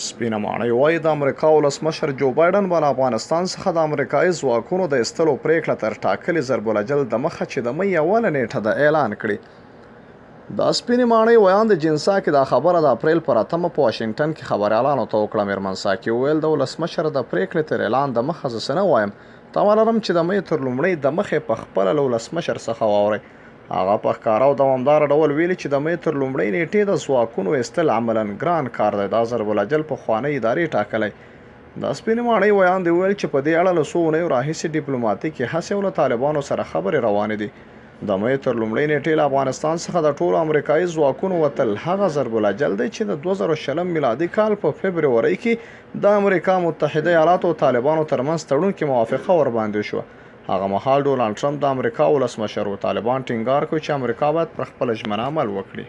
سپینه ماڼۍ وايي، د امریکا ولسمشر جو بایډن به له افغانستان څخه د امریکايي ځواکونو د ایستلو پرېکړه تر ټاکلي ضرب الاجل دمخه چې د مۍ اوله نېټه ده، اعلان کړي. د سپینې ماڼۍ ویاندې جین ساکي دا خبره د اپریل پر اتمه په واشنګټن کې خبریالانو ته وکړه. مېرمن ساکي وویل، د ولسمشر د پرېکړې تر اعلان دمخه زه څه نه وایم. تمه لرم چې د مۍ تر لومړۍ دمخه په خپله له ولسمشر څخه واورئ. هغه په ښکاره او دوامداره ډول ویلي چې د مې تر لومړۍ نېټې د ځواکونو ایستل عملاً ګران کار دی، دا ضرب الاجل پخوانۍ ادارې ټاکلی. د سپینې ماڼۍ ویاندې وویل چې په دې اړه له څو اونیو راهیسې ډیپلوماتیکې هڅې او له طالبانو سره خبرې روانې دي. د مې تر لومړۍ نېټې له افغانستان څخه د ټولو امریکايي ځواکونو وتل هغه ضرب الاجل دی چې د 2020 میلادي کال په فبرورۍ کې د امریکا متحده ایالاتو او طالبانو ترمنځ تړون کې موافقه ورباندې وشوه. هغه مهال ډونالډ ټرمپ د امریکا ولسمشر و. طالبان ټینګار کوي چې امریکا باید پر خپله ژمنه عمل وکړي.